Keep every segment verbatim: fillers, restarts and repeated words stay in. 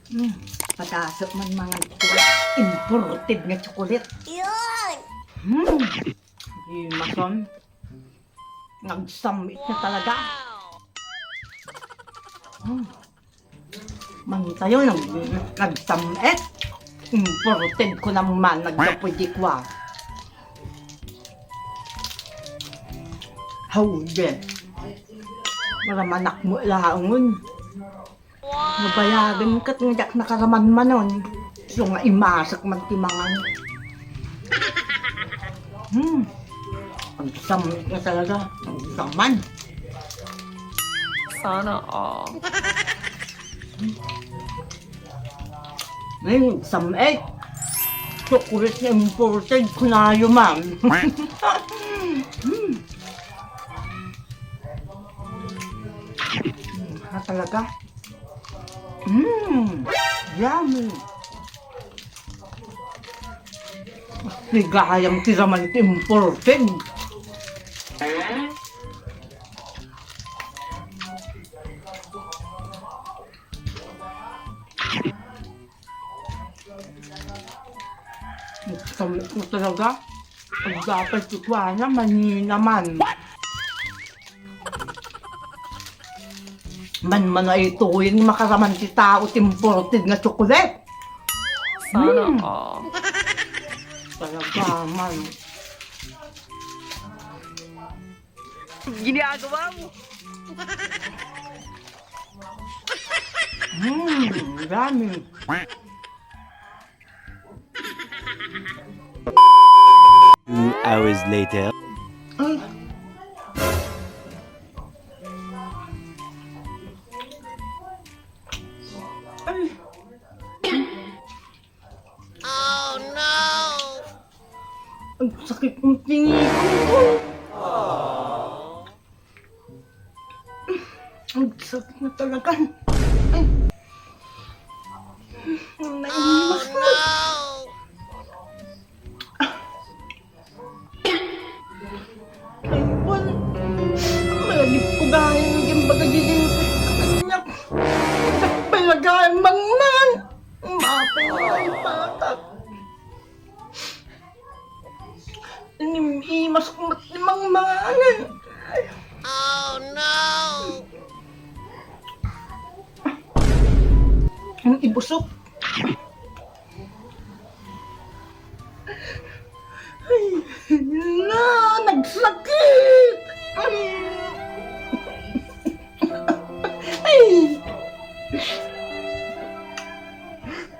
Hmm, padasek man mangan ko imported nga tsokolit. Yun! Hmm, di mason. Nagsam-it na talaga. Hmm. Mantayo nag-, nagsam-it. Imported ko naman, nagkapuy di kwa. Hawde. Maramanak mo ilaangon. Mabayagan ket nga diak nakaramanmanon. So nga imasek man ti mangan. Hmm. Ang samit nga talaga. Ang saman. Sana all. Ngayon, samit. Chocolate na imported, kunayo man. Hmm. Hmm, ha, talaga? Mm, yummy. Nagayam ti raman ti imported. Samit mo talaga. Ang dapat ti kuana, mani naman. Manmano ituloy nga makaraman ti tao ti imported nga tsokolit. Sana all. Talaga man. Ginagawa mo. Hmm, dami. Two hours later. Ay. Ay. Oh, no! Ang sakit ng tingin ko. Ang sakit na talaga. Ay. Ang naiiwas ko. Ay, wal. Malagip ko gayam yung baga di din. Kanya, palagay man man. Mapay na yung patak. Inimas ko mat limang manganan. Oh, no! Ang ibusok. Ay, na, nagsakit! Ay! Ay!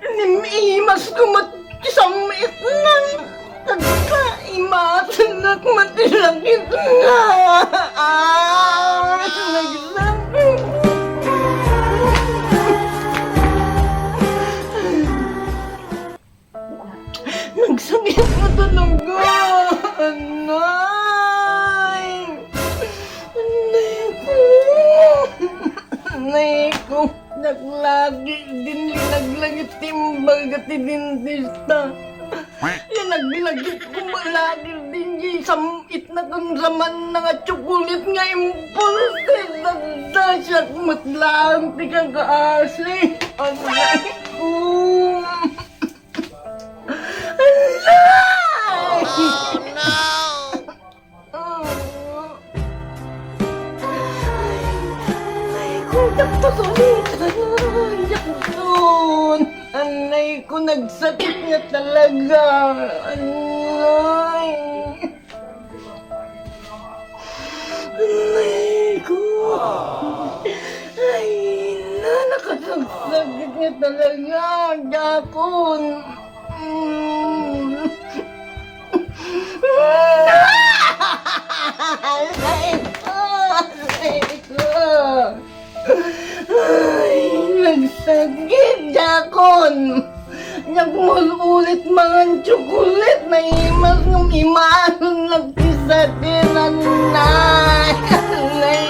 Nimimas ko mat-, samit na. Nagkaimasan ak mat-, sakit na. Ah! Nagsakit. Nagsakit na talaga, anay! Anay ko! Anay ko! Naglagi din, linaglagit ti imbaga ti dentista. Linaglagit ko malagi din di sam-, Itna ken raman na nga tsokolit nga imported, nagdasiak met laeng ti kakaasi. Anay ko. Anay! Oh, no! Anay ko, dakto ulit. Anay, dakto. Anay ko, nagsakit nga talaga. Anay. Anay ko. Ay, na, nakasagsakit nga talaga. Dakon. Mm. Anay ko. Anay ko. Ay, nagsakit, dakon. Nagmul-ulit mangan tsokolit, naimas ngem imason lang ti sakit, anay. Anay